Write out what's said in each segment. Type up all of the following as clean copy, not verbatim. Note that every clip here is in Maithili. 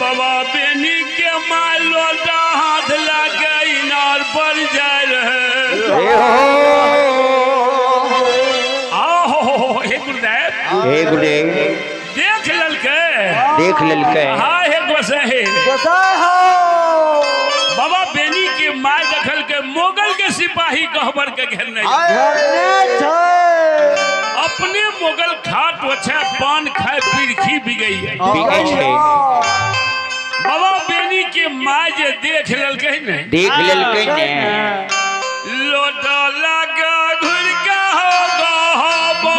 बाबा बेनी के माय लोटा हाथ लगे इनार पर जाय रहे। आहो हे गुरुदेव, हे गुरुदेव, देख ललके, देख ललके। हाँ हे गोसाई, गोसाई हो। बाबा बेनी के माय देखल के मोगल के सिपाही गहबर के घेरने घेरने छै। अपने मोगल खाट ओछे पान खाए पीरखी भी गई है। बिगै छै। बाबा बेनी के माय जे देख ललके ने, देख ललके ने, लोटा लगा घुर के हो गहबर।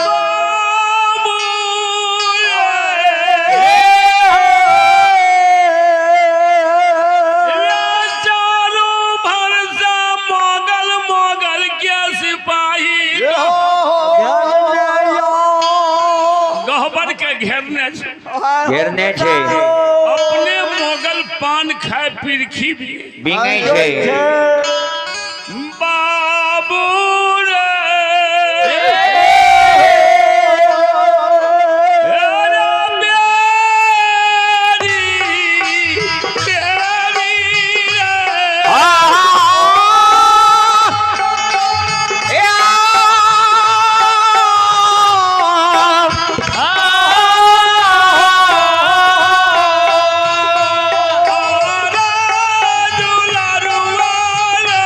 बाबू रे, चारू भरसा मोगल मोगल के सिपाही गहबर के घेरने छै। घेरने छै। अपने मोगल पान खाए पीरखी भी बिगै छै। बाबू रे, रे बेरी, बेरी रे। दुलारुआ रे।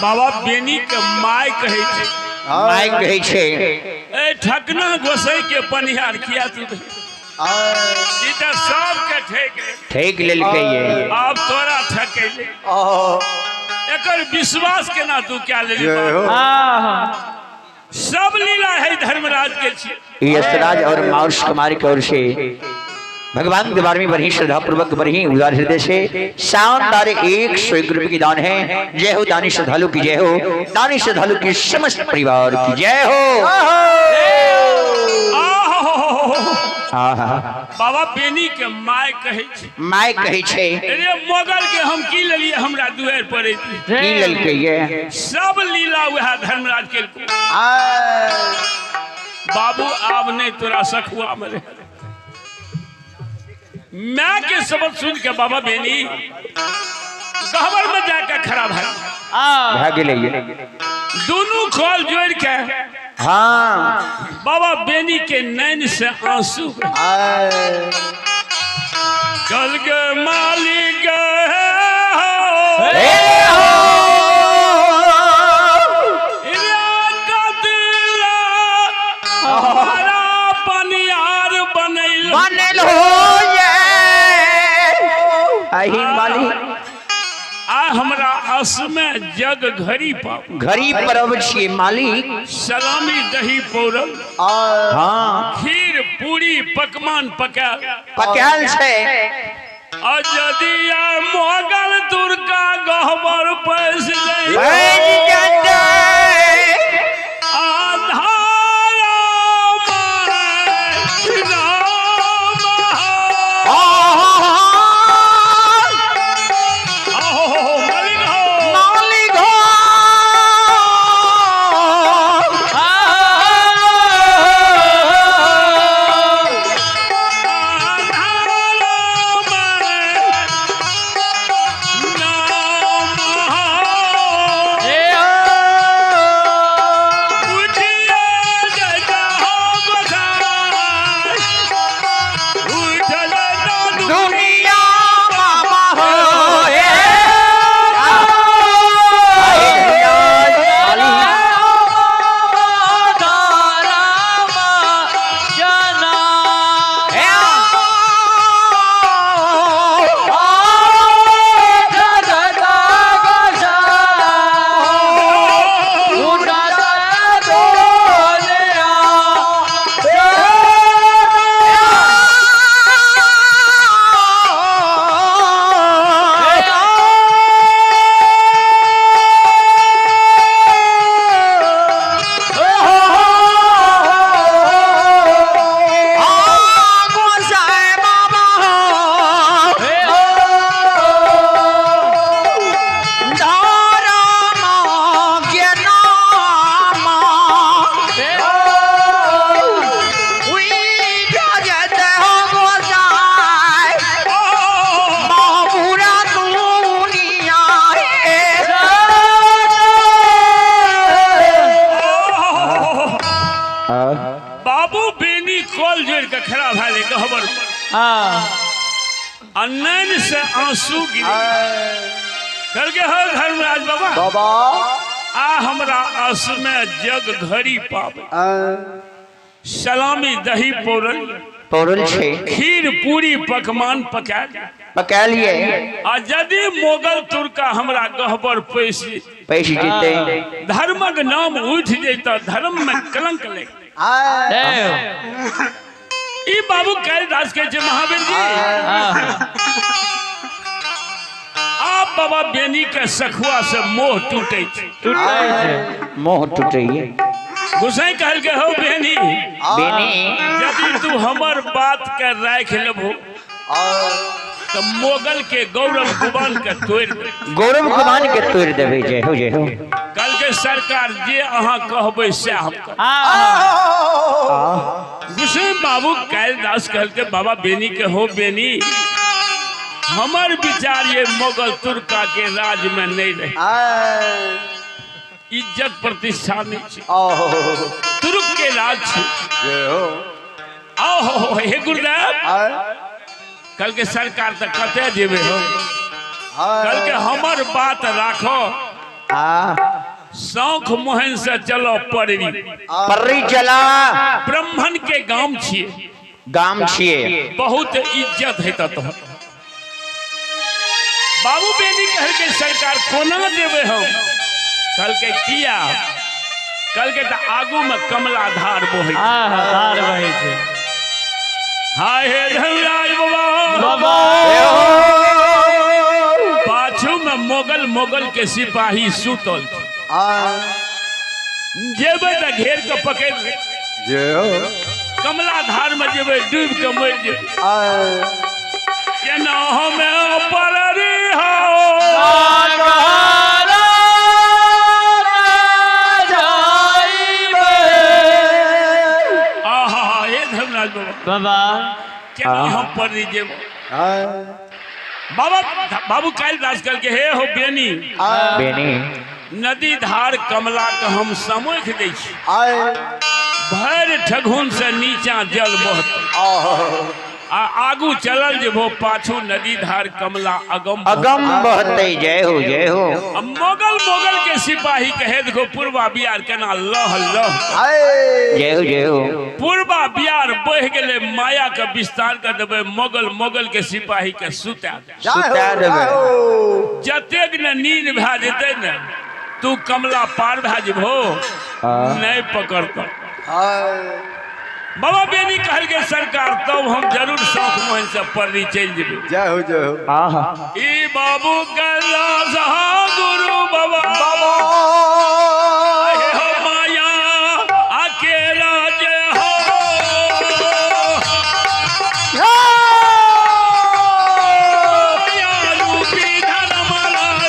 बाबा बेनी के my कहै छै। My कहै छै। ए ठकना गोसै के पनिहार किया तू ई त सब के ठेक ठेक लेलकै ये। आब तोरा ठकेले। एकर विश्वास केना तू क्या लेली? सब लीला है धर्मराज के छी। यशराज और माउस कुमार की ओर से भगवान के बारे में बड़ी श्रद्धा पूर्वक बड़ी उदार हृदय से शानदार 101 रुपये की दान है। जय हो दानी श्रद्धालु की जय हो, दानी श्रद्धालु की समस्त परिवार की जय हो। बाबा बेनी के my कहै छै। My कहै छै। अरे मोगल के हम की लेलिए हमरा दुआर पर की लेलकै ये? सब लीला वएह धर्मराज के। बाबू आब नहीं तोरा सखुआ में रहे। मैं के शब्द सुन के बाबा बेनी गहबर में जाकर खड़ा भा गेलै। दोनों खोल जोड़ के हाँ बाबा बेनी के नैन से आंसू चल के मालिक पनियार बनल बनल हो आ हमरा अस में जग घड़ी पाऊ घड़ी परब छी मालिक। सलामी दही पौरल हाँ खीर पूरी पकवान पकायल पकायल छै। आ यदि मोगल तुर्का गहबर पैस जाय नैन से आंसू गिरे करके हो धर्मराज बाबा बाबा आ हमरा आस में जग घड़ी पावे सलामी दही पौरल पौरल छे खीर पूरी पकवान पकायल पकायल ये। आ यदि मोगल तुर्का हमरा गहबर पैसी पैस जीते धर्मक नाम उठ जैता धर्म में कलंक ले ई बाबू कालिदास के जे महावीर जी आप बाबा बेनी के सखुआ से मोह टूटे मोह टूटे। गुसाई कहल के हो बेनी बेनी यदि तू हमर बात के राख लेबो तो मोगल के गौरव गुमान के तोड़ दे। गौरव गुमान के तोड़ देबे। जय हो जय हो। कल के सरकार जे अहाँ कहबै से हम गुसाई बाबू कालिदास कहल के बाबा बेनी के हो बेनी हमर विचार ये मोगल तुर्का के राज में नहीं रहे इज्जत प्रतिष्ठा नहीं छे तुर्क के राज छे। आओ हे गुरुदेव कल के सरकार तक कते जेबे हो कल के हमर बात राखो आ शौख मोहन से चलो पड़ी। पर्री चला। ब्राह्मण के गाम छिए। गाम छिए। बहुत इज्जत है तो बाबू बेनी कहलकै सरकार कोना देबै हम? कहलकै किया? कहलकै तऽ आगू में कमला धार बहै। आहा, धार बहै छै। हाय हे धनराज बाबा। बाबा। पाछू में मोगल मोगल के सिपाही सुतल। जेबै तऽ घेर के पकड़ ले। जय हो। कमला धार में जेबै डूब के मरि जेबै। केना हमे पररी हो। आहा हे धर्मराज बाबा। बाबा। केना हम पररी जेबै? बाबा बाबू कालिदास कहलकै हे हो बेनी। बेनी। नदी धार कमला के हम समोख दै छी। भरि ठगुन से नीचा जल बहत। आ आगू चलल जेबो पाछू नदी धार कमला अगम अगम बहते। जय हो जय हो। आ मोगल मोगल के सिपाही कहे देखो पूर्वा बिहार केना लह लह। जय हो जय हो। पूर्वा बिहार बह गेले माया के विस्तार कर देबै मोगल मोगल के सिपाही के सुता दे। सुता देबै। जतेक ने नींद भए जेतै ने तू कमला पार भए जेबहो नहीं पकड़तो। बाबा बेनी कहलकै सरकार तब हम जरूर शौख मोहन से पररी चलि जेबै। जय हो जय हो। आहा। ई बाबू कैलाश गुरु बाबा। बाबा। हे हो माया अकेला जय हो। माया रूपी धर्मराज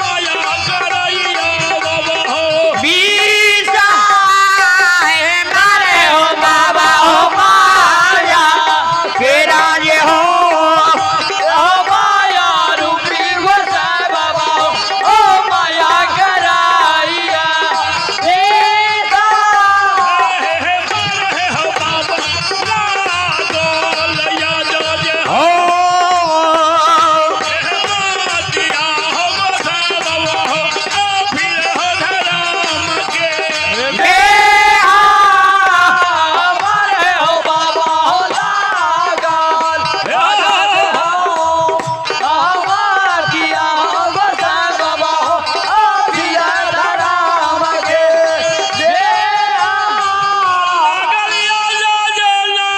माया करैया बाबा हो। मारे हो बाबा हो माया के राज हो। ओ माया रूपी गोसाई बाबा हो, ओ माया कराइया। हे हे हे हो बाबा लागल या जो जे हो। दिया हो गोसाई बाबा हो, ओ फिर हो धर्म के। मारे हो बाबा हो लागल। हमार किया हो गोसाई बाबा हो, ओ किया धर्म के। लागल या जो जे ना।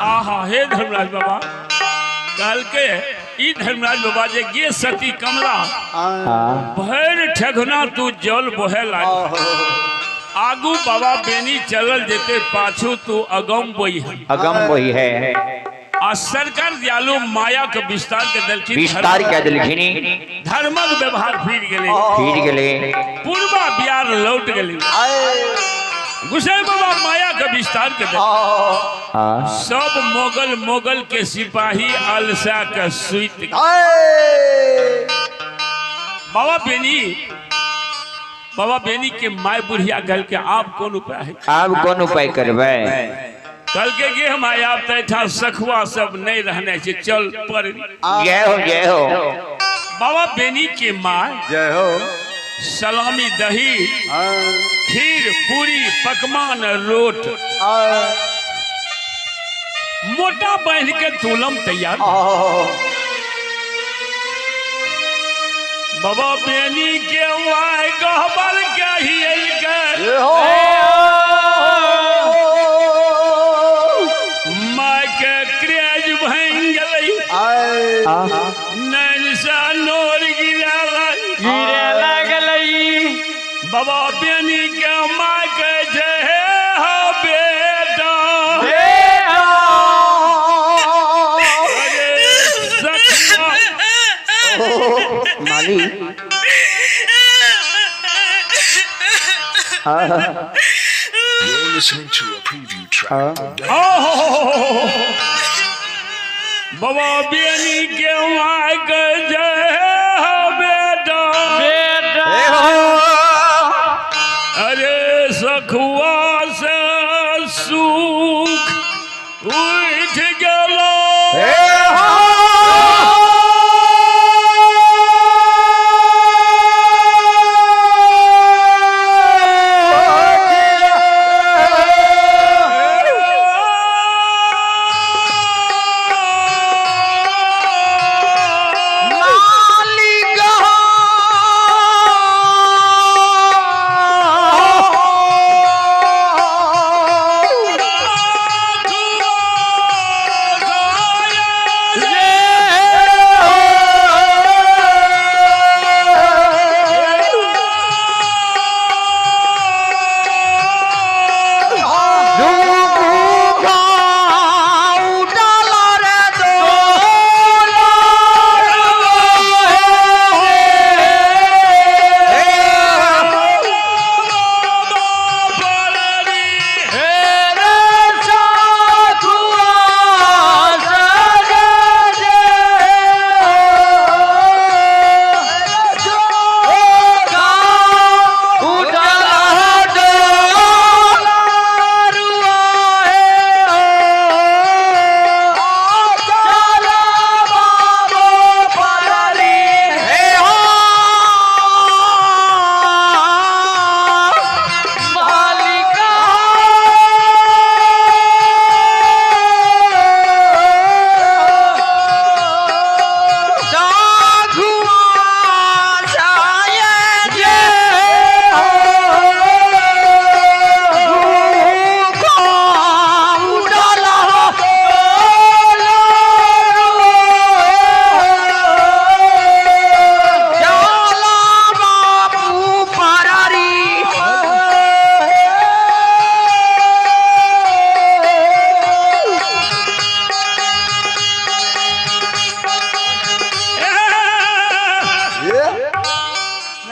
आहा हे धर्मराज बाबा कहलकै ई धर्मराज बाबा जे गे सती कमला भरि ठेघना तू जल बहे लाग। आगू बाबा बेनी चलल जेते पाछू तू अगम बही है। अगम वही है। आ सरकार दयालु माया के विस्तार के देलखिन। विस्तार के देलखिन। धर्मक व्यवहार फिर गेलै। फिर गेले। पूर्वा बिहार लौट गेलै। गुसाई बाबा माया के विस्तार के देलखिन। सब मोगल मोगल के सिपाही अलसा के सुइत गेल। बाबा बेनी बाबा बेनी के my बुढ़िया कहल के आप कौन उपाय है? आब कोन उपाय करबै? कहल के गे हम आब तऽ एहिठाम सखुआ सब नहीं रहने छै चल पर। जय हो जय हो। बाबा बेनी के my जय हो। सलामी दही खीर पूरी पकवान रोट मोटा बांध के तुलम तैयार। बाबा बेनी के why गहबर के हियल के माय के क्रेज भंग गेलै नैन से नोर गिरा गिरे लगलै। बाबा बेनी के my के जे हो बेटा माली You're listening to a preview track from बाबा बेनी के my के जे हो बेटा बेटा अरे सखुआ से सुख उठ गेलो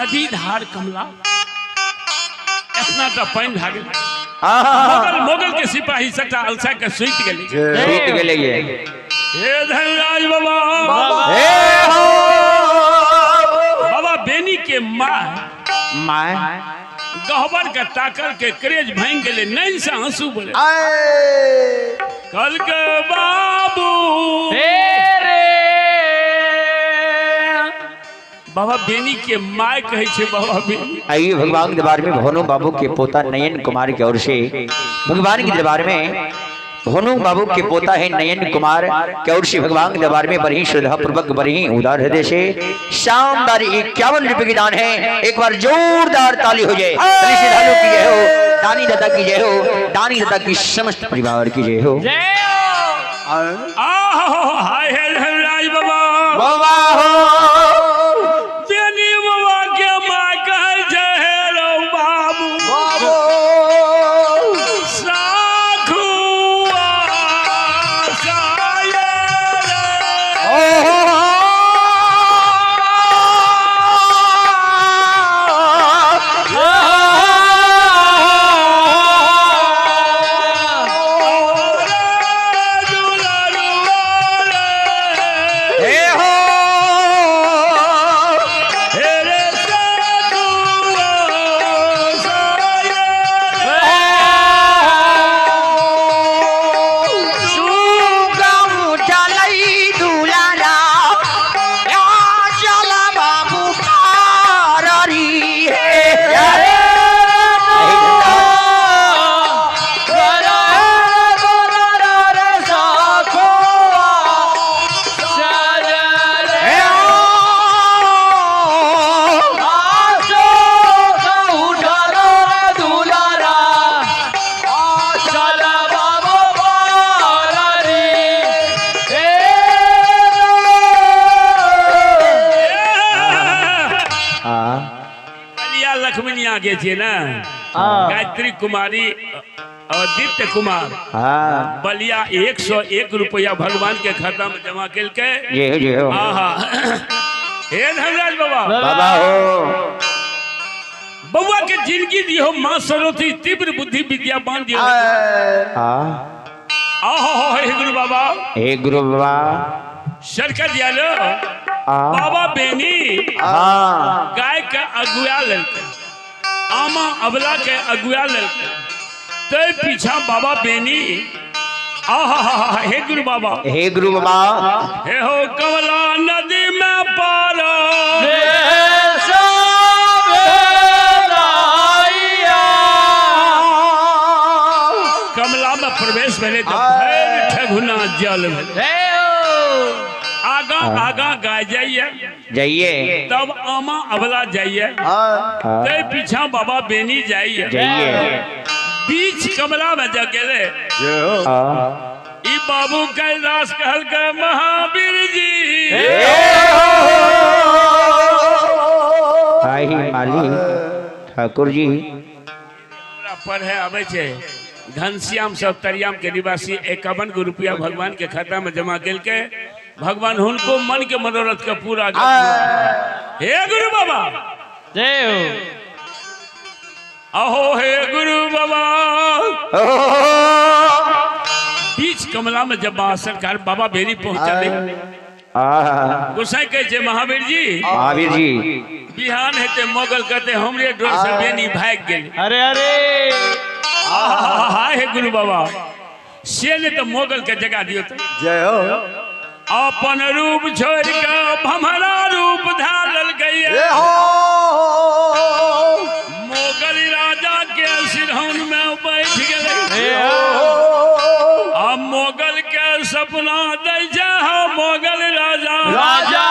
नदी धार कमला इतना तो पानि भए गेल। मोगल के सिपाही सबटा अलसा के सुति गेलै सुति गेलै। हे धनराज बाबा हे हो बाबा बेनी के माँ माँ गहबर के ताकल के क्रेज भांग गेलै नैन से आंसू बोले कल के बाबू बाबा बेनी के my कहै छै बाबा बेनी। आइए भगवान के दरबार में भोनू बाबू के पोता नयन कुमार की ओर से भगवान के दरबार में भोनू बाबू के पोता है नयन कुमार की ओर से भगवान के दरबार में बड़ी श्रद्धा पूर्वक बड़ी उदार हृदय से शानदार 51 रुपए की दान है। एक बार जोरदार ताली हो जाए। श्रद्धालु की जय हो, दानी दाता की जय हो, दानी दाता की समस्त परिवार की जय हो। हाय धनराज बाबा बाबा हो हे हो। बलिया लखमीनिया के छियै ने, गायत्री कुमारी आदित्य कुमार। हाँ। बलिया 101 रुपया भगवान के खाता में जमा केलकै। जय हो जय हो। आहा हे धर्मराज बाबा, बाबा हो। बउआ के जिंदगी दियो माँ सरस्वती, तीव्र बुद्धि विद्या बान दियो। हाँ। आहो हो हे गुरु बाबा, हे गुरु बाबा। सरकार दिया लो बाबा बेनी। हाँ। गाय के अगुआ लेलकै, आमा अबला के अगुआ लेलकै, ते पीछा बाबा बेनी। आहा हे गुरु बाबा, हे गुरु बाबा। हे हो कमला नदी में पारा कमला में प्रवेश भेलै तऽ भरि ठेहुना जल भेलै। आगा आगा गाय जाइए जाइए, तब आमा अबला जाइए, ते पीछा बाबा बेनी जाइए जाइए। बीच कमला में जब गेले ई बाबू कैलाश कहलकै महावीर जी। आई माली ठाकुर जी। हमरा पढ़े आबै छै घनश्याम सब तरियाम के निवासी 51 गो रुपया भगवान के खाता में जमा केलकै। भगवान हुनको मन के मनोरथ के पूरा। हे गुरु बाबा जय हो। अहो हे गुरु बाबा। बीच कमला में जब सरकार बाबा बेरी पहुंचा दे, गोसाई कहे छे महावीर जी, महावीर जी बिहान हेते मोगल कहते हमरे डोर से बेनी भाग गेल। अरे अरे आहा हे गुरु बाबा, से ने तो मोगल के जगा दियो तो जय हो। अपन रूप छोड़ के भमरा रूप धारल गई। मोगल राजा के सिरहन में बैठ गए। अब मोगल के सपना दै छै मोगल राजा राजा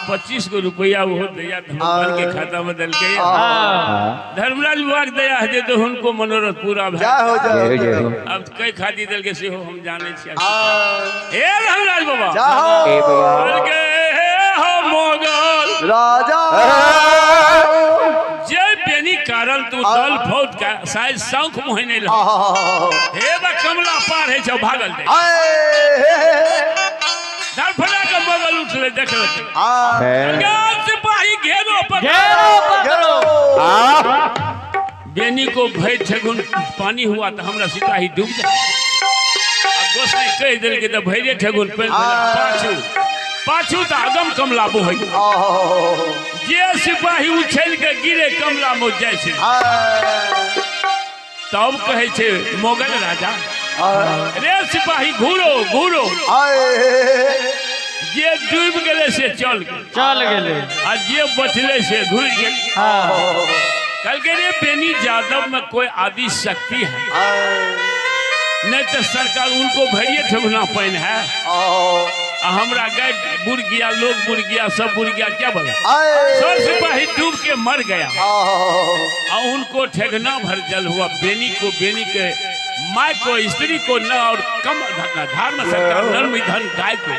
25 गो रुपया वो दया भगवान के खाता में दलके। धर्मराज बाबा के दया है तो उनको मनोरथ पूरा भए। अब कई खाती दलके से हो हम जाने छियै। हे धर्मराज बाबा के हो मोगल राजा जे बेनी कारण तू दल फौज का शायद शौक मोहिने ल हे बा कमला पार है छौ भागल दे धरफड़ा के मोगल उठले देखल सिपाही घेरो पकड़ो। बेनी को भय ठेगुन पानी हुआ तो हमरा सिपाही डूब जाए। आ गोसाई कह दिल के तो भैरे ठेगुन पानी पाछू पाछू तो अगम कमला बोहै जे सिपाही उछल के गिरे कमला में जाइ छै। तब कहै छै मोगल राजा रे सिपाही घूरो घूरो, जे डूब गेलै से चल गेल चल गेलै आ जे बचलै से घुरि गेल। कहलकै रे बेनी यादव में कोई आदि शक्ति है नहीं तो सरकार उनको भरिए ठेहुना पानि है। आ हमरा गाय बुड़ गया, लोग बुड़ गया, सब बुड़ गया, क्या बोला? सब सिपाही डूब के मर गया और उनको ठेगना भर जल हुआ। बेनी को, बेनी के माँ को, स्त्री को न और कम धर्म सरकार नर्म धन गाय को।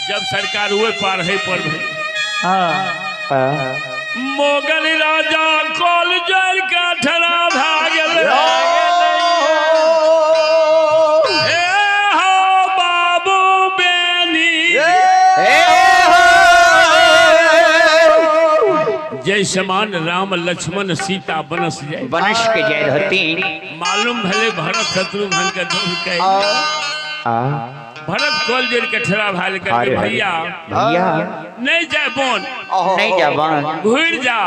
जब सरकार हुए पार है पर भाई मोगल राजा कॉल जर के ठरा भागल। हे हो बाबू बेनी, जय समान राम लक्ष्मण सीता बनस जाय, बनस के जय रहती। मालूम भले भरत शत्रुघ्न के दूर के भरत कॉल जर के ठरा भाल के भैया भैया नहीं जाए बोन, नहीं जा बन, घुर जा।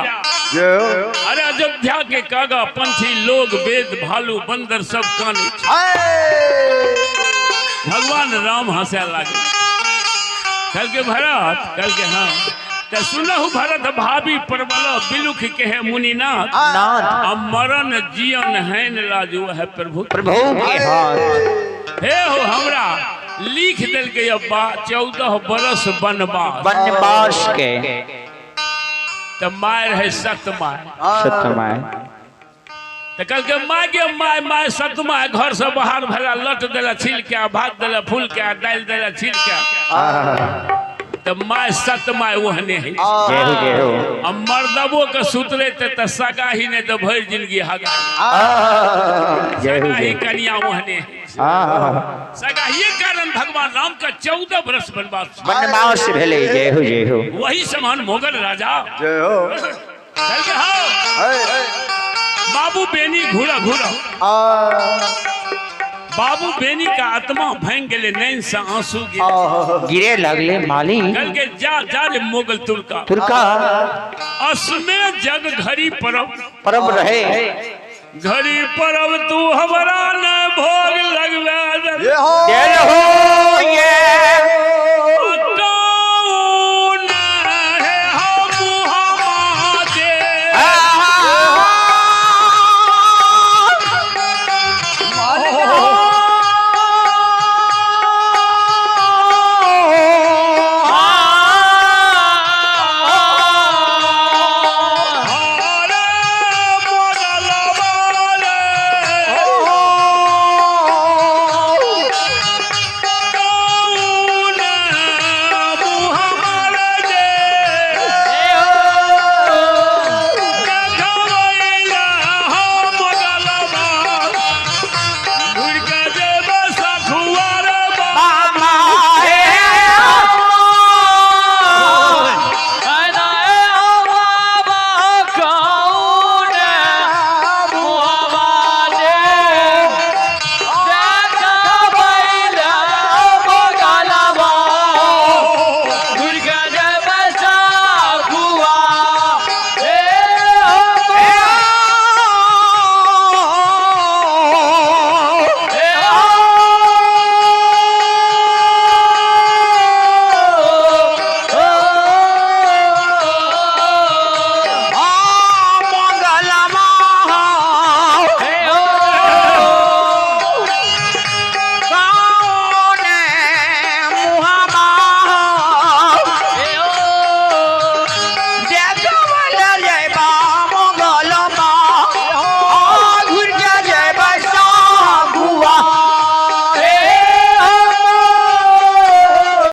अरे अयोध्या के कागा पंछी लोग वेद भालू बंदर सब काने। भगवान राम हंसे लागे, कल के भरत, कल के हाँ तो सुनहु भरत भाभी प्रबल बिलुख के है मुनिनाथ, मरण जियन हैन लाजू है प्रभु प्रभु के हाथ। हे हो हमरा लिख दिल के अब्बा 14 बरस बनवास, बनवास के तो मार है सत my, सत my. तो कल के my के my my सत my घर से बाहर भला लट देला छील के, भात देला फूल के, दाल देला छील के, तो my सत my ओहने है। जय हो जय हो। अब मर्दबो के सुतरे ते सगाही नहीं तो भर जिंदगी हगा। जय हो सगाही जय। कन्या ओहने है। सगाही कारण भगवान राम का 14 बरस वनवास, वनवास भेले। जय हो जय हो। वही समान मोगल राजा जय हो। चल के आओ बाबू बेनी घूरा घूरा। बाबू बेनी का आत्मा भंग गेले, नैन से आंसू गिरे लगले माली। कल के जा जा रे मोगल तुर्का तुर्का असमे जग घड़ी परब परब रहे, घड़ी परब तू हमरा न भोग लगवा दे। जय हो ये।